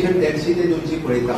Patient 150 ते 200 पळयता.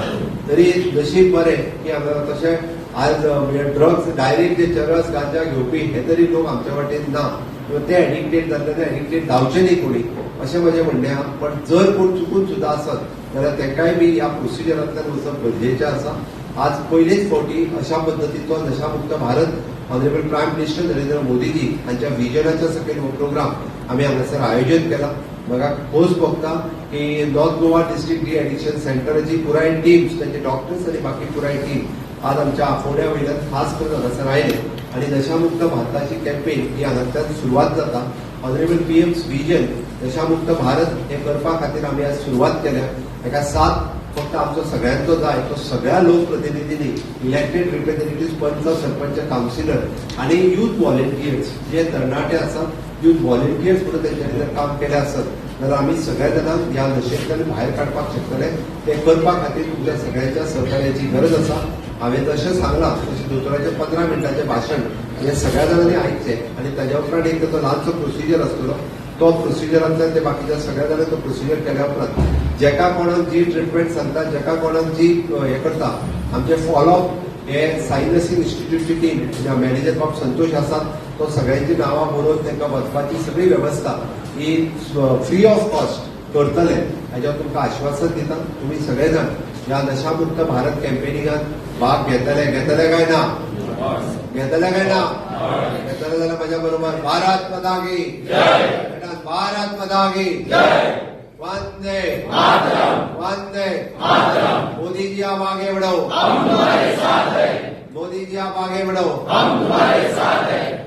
तरी नशीब बरें की हांगा तशें आज म्हणजे ड्रग्स डायरेक्ट जे चरस, गांजा घेवपी हे तरी लोक आमच्या वाटेन ना किंवा ते एडिक्टेड जाल्ले, ते एडिक्टेड जावचे न्ही कोणी, अशें म्हजें म्हणणें आहा. पण जर कोण चुकून सुद्दां आसत जाल्यार तांकांय बी ह्या प्रोसिजरांतल्यान वचप गरजेचें आसा. आज पयलेच फावटी अशा पद्दतीचो नशामुक्त Bharat, honourable prime minister Narendra Modiji हांच्या विजनाच्या सकयल हो प्रोग्राम आमी हांगासर आयोजन केला. म्हाका खोस भोगता की north Goa district de addiction सेंटराची पुराय टीम, तांचे डॉक्टर्स आनी बाकी पुराय टीम आज आमच्या आफोड्या वयल्यान खास करून हांगासर आयले आनी नशामुक्त भारताची कॅम्पेन ही हांगांतल्यान सुरवात जाता. ऑनरेबल पीएम्स विजन नशामुक्त भारत हे करपा खातीर आमी आज सुरवात केल्या. ताका साथ फक्त आमचो सगळ्यांचो जाय. तो सगळ्या लोकप्रतिनिधींनी, इलेक्टेड रिप्रेझेंटेटिव्ह, पंच, सरपंच, कावन्सिलर आणि युथ व्हॉलेंटियर्स, जे तरणाटे आसात, युथ व्हॉलेंटियर्स म्हणून तेंच्यांनी जर काम केलें आसत जाल्यार आमी सगळ्या जाणांक ह्या नशेंतल्यान भायर काडपाक शकतले. ते करपा खातीर तुमच्या सगळ्यांच्या सहकार्याची गरज आसा. हांवें जशें सांगलां तशें दोतोराचें 15 मिनटाचें भाशण हें सगळ्या जाणांनी आयकचें आनी ताज्या उपरांत एक ताचो ल्हानसो प्रोसिजर आसतलो. तो प्रोसिजरांतल्यान ते बाकीच्या सगळ्या जाणांनी तो प्रोसिजर केल्या उपरांत जेका कोणाक जी ट्रिटमेंट सांगता, जेका कोणाक जी हें करता, आमचे फॉलोअप हे साई नर्सिंग इन्स्टिट्यूटची टीम, मॅनेजर बाब संतोष आसात, तो सगळ्यांची नांवां बरोवन तांकां वचपाची सगळी वेवस्था ही फ्री ऑफ कॉस्ट करतले, हाजेर तुमकां आश्वासन दिता. तुमी सगळे जाण ह्या नशामुक्त भारत कॅम्पेनिंगात भाग घेतले, घेतले काय ना? घेतले काय ना? घेतले जाल्यार माझ्या बरोबर भारत माता की, भारत माता की, वंदे वंदे. मोदी जी, आप आगे बढ़ो. मोदी जी, आप आगे बढ़ो.